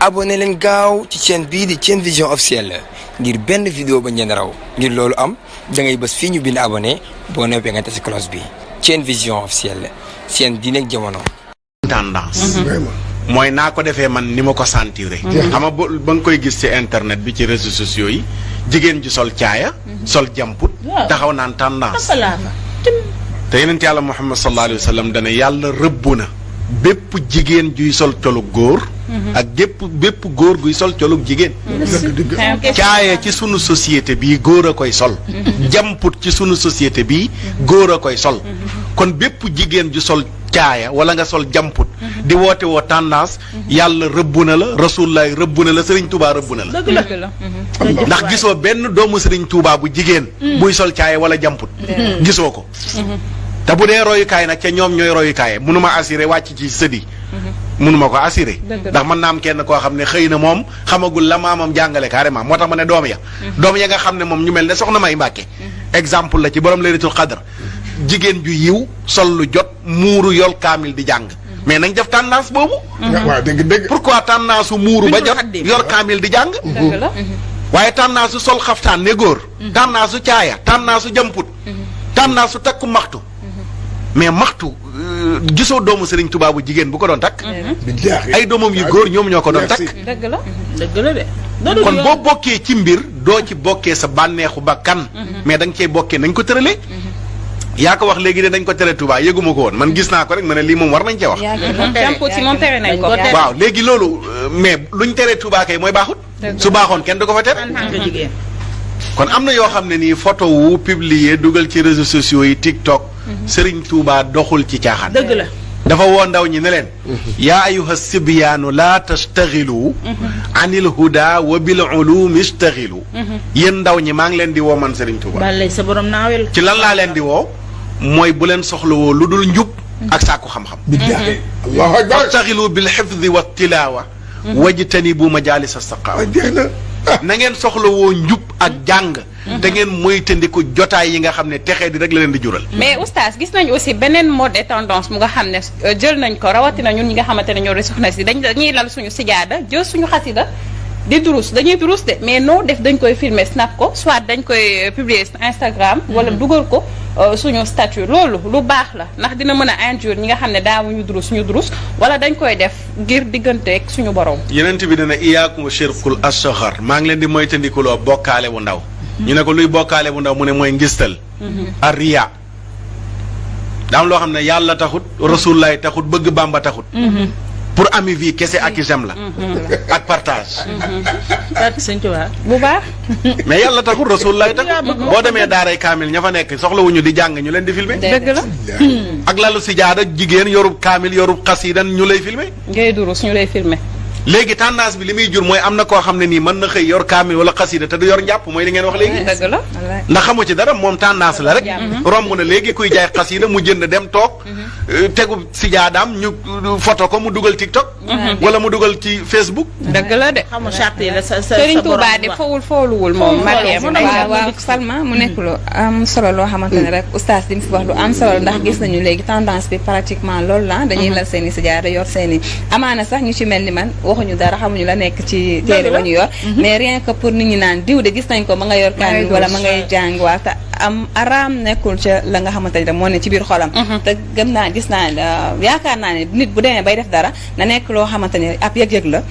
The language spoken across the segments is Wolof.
abonné leen gaaw ci chaîne bii di Sen Vision officielle ngir benn vidéo ba ngeen raw ngir loolu am da ngay bës fii ñu bind abonné boo noppee nga tasi cloche bi Sen Vision officielle seen diine ak jamono. tendance. mooy naa ko defee man ni ma ko sentiré. xam nga ba nga koy gis ci internet bi ci réseaux sociaux yi jigéen ji sol caaya. sol jamput taxaw naan tendance. te yeneen yàlla Muhammad sallallahu alayhi wa sallam dana yàlla rëbb na bépp jigéen juy sol colug góor. ak bépp góor guy sol colug jigéen. caaya ci sunu société bii góor a koy sol. jamput ci sunu société bii góor a koy sol. kon bépp jigéen ju sol caaya wala nga sol jamput. di woote woo tendance. yàlla rëbb na la rasulullah rëbb na la Serigne Touba rëbb na la. ndax gisoo benn doomu Serigne Touba bu jigéen. buy sol caaya wala jamput. gisoo ko. te bu dee royukaay nag ca ñoom ñooy royukaay mënuma assuré wàcc ci sëdi mënuma ko assuré ndax mën naa am kenn koo xam ne xëy na moom xamagul la maamam jàngale carrément moo tax ma ne doom ya nga xam ne moom ñu mel ne soxna May Mbàkke exemple la ci borom laylatul qadr jigéen ju yiw sol lu jot muuru yol kaamil di jàng mais nañ def tendance boobu waaw dëgg pourquoi tendance su muuru ba jot yor kaamil di jàng waaye tendance su sol xaftaan ne góor tendance su caaya tendance su jamput tendance su takku maxtu mais maxtu gisoo doomu Serigne Touba bu jigéen bu ko doon takk. ay doomam yu góor ñoom ñoo ko doon takk. dëgg la de. kon boo bokkee ci mbir doo ci bokkee sa bànneexu bakkan. mais da nga cee bokkee nañ ko tëralee. yaa ko wax léegi de dañ ko tere Touba yëguma ko woon man gis naa ko rek ma ne lii moom war nañ cee wax. moom tere nañ ko. waaw léegi loolu mais luñ teree Touba kay mooy baaxut. su baaxoon kenn du ko fa tere. kon am na yoo xam ne nii photo wu publier dugal ci réseaux sociaux yi TikTok. Serigne Touba doxul ci caaxaan. dëgg la dafa woo ndaw ñi ne leen. yaa ayuha sibyaanu laa tastaxilu anil huda wa bil ulumi istaxilu yéen ndaw ñi maa ngi leen di woo man Serigne Touba. balay sa borom naawel. ci lan laa leen di woo mooy bu leen soxlawoo lu dul njub. ak sàkku xam-xam. Allahu akbar fastaxilu bil xifdi wa tilaawa. wajtanibu majalis as-saqaawa. na ngeen soxlawoo njub ak jàng. te ngeen moytandiku jotaay yi nga xam ne texee di rek la leen di jural. mais oustaz gis nañu aussi beneen mode et tendance mu nga xam ne jël nañ ko rawatina ñun ñi nga xamante ne ñoo di soxna si dañuy lal suñu sijaada jël suñu xasida di durus dañuy durus de mais noo def dañ koy filmer snap ko soit dañ koy publier Instagram. wala dugal ko suñu statut loolu lu baax la ndax dina mën a injure ñi nga xam ne daawuñu durus suñu durus wala dañ koy def ngir digganteeg suñu borom. yeneen bi dana iyaakum shirkul asghar maa ngi leen di moytandikuloo bokkaale bu ndaw. ñu ne ko luy bokkaale bu ndaw mu ne mooy ngistal. ar riya daam loo xam ne yàlla taxut rasulullaay taxut bëgg bàmba taxut. pour ami vie kese ak j'aime la. ak partage. bu baax. mais yàlla taxut rasulullaay taxut. boo demee daaray kaamil ña fa nekk soxlawuñu di jàng ñu leen di filmer. dëgg la. ak lalu sijaada jigéen yorub kaamil yorub xasiidan ñu lay filmer. ngay durus ñu lay filmer. léegi tendance bi li muy jur mooy am na koo xam ne nii mën na xëy yor kaamil wala xasida te du yor njàpp mooy li ngeen wax léegi. dëgg la. ndax xamu ci dara moom tendance la rek. romb na léegi kuy jaay xasida mu jënd dem toog. tegu si jaadaam ñu photo ko mu dugal TikTok. wala mu dugal ci Facebook. dëgg la de. xam nga charte yi la sa Serigne Touba de foowul moom. waaw Salma mu nekk lu am solo loo xamante ne rek oustaz li mu fi wax lu am solo ndax gis nañu léegi tendance bi pratiquement loolu la dañuy lal seen i sijaada yor seen i amaana sax ñu ci mel ni man waxuñu dara xamuñu la nekk ci téere ba ñu yor mais rien que pour nit ñi naan diw de gis nañ ko ma nga yor kaamil wala ma ngay jàng waa te am araam nekkul ca la nga xamante ne moo ne ci biir xolam te gëm naa gis naa yaakaar naa ne nit bu demee bay def dara na nekk loo xamante ne ab yëg-yëg la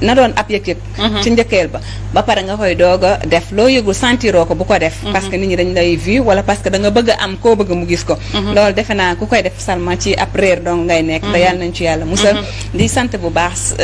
na doon ab yëg-yëg ci njëkkeel ba pare nga koy doog a def loo yëgul sentiroo ko bu ko def parce que nit ñi dañ lay vu wala parce que da nga bëgg a am koo bëgg mu gis ko loolu defe naa ku koy def Salma ci ab réer donc ngay nekk te yàlla nañ ci yàlla musal di sant bu baax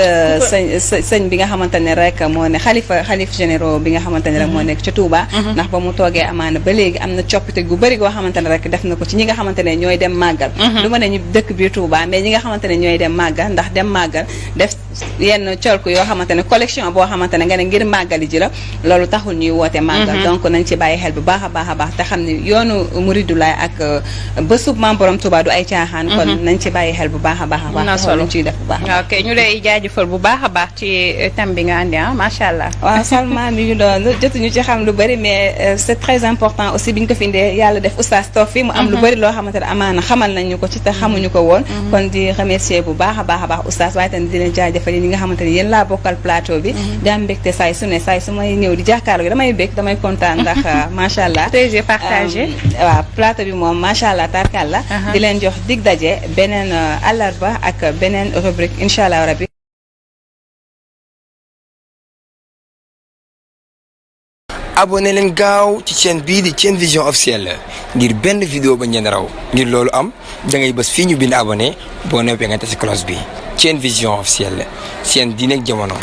sëñ bi nga xamante ne rek moo ne xalif généraux bi nga xamante ne rek moo nekk ca Touba ndax ba mu toogee amaana ba léegi am na coppite gu bëri goo xamante ne rek def na ko ci ñi nga xamante ne ñooy dem màggal du ma ne ñu dëkk biir Touba mais ñi nga xamante ne ñooy dem màggal ndax dem màggal def yenn colku yoo xamante ne collection boo xamante ne nga ne ngir màggali ji la loolu taxul ñuy woote màggal donc nañ ci bàyyi xel bu baax a baax a baax te xam ne yoonu muridulaay ak bésub Maam Borom Touba du ay caaxaan kon nañ ci bàyyi xel bu baax a baax a baax te luñ ciy def bu baax ok ñu lay jaajëfal bu baax a baax ci thème bi nga andi macha allah waaw Salma mi ngi doon jotuñu ci xam lu bëri mais c'est très important aussi bi ñu ko fi indee yàlla def oustaz toog fi mu am lu bëri loo xamante ne amaana xamal nañu ko ci te xamuñu ko woon kon di remercier bu baax a baax oustaz waaye tamit di leen jaajëfal yi ñi nga xamante ne yéen laa bokkal plateau bi di am mbégte saay su ne saay su may ñëw di jàkkaarloo damay bég damay kontaan ndax macha allah plaisir partagé waaw plateau bi moom macha allah tarkal la di leen jox dig daje beneen àllarba ak beneen rubrique incha allah rabbi abonné leen gaaw ci chaîne bii di Sen Vision officielle ngir benn vidéo ba ngeen raw ngir loolu am da ngay bës fii ñu bind abonné boo noppee nga tasi cloche bi Sen Vision officielle seen diine ak jamono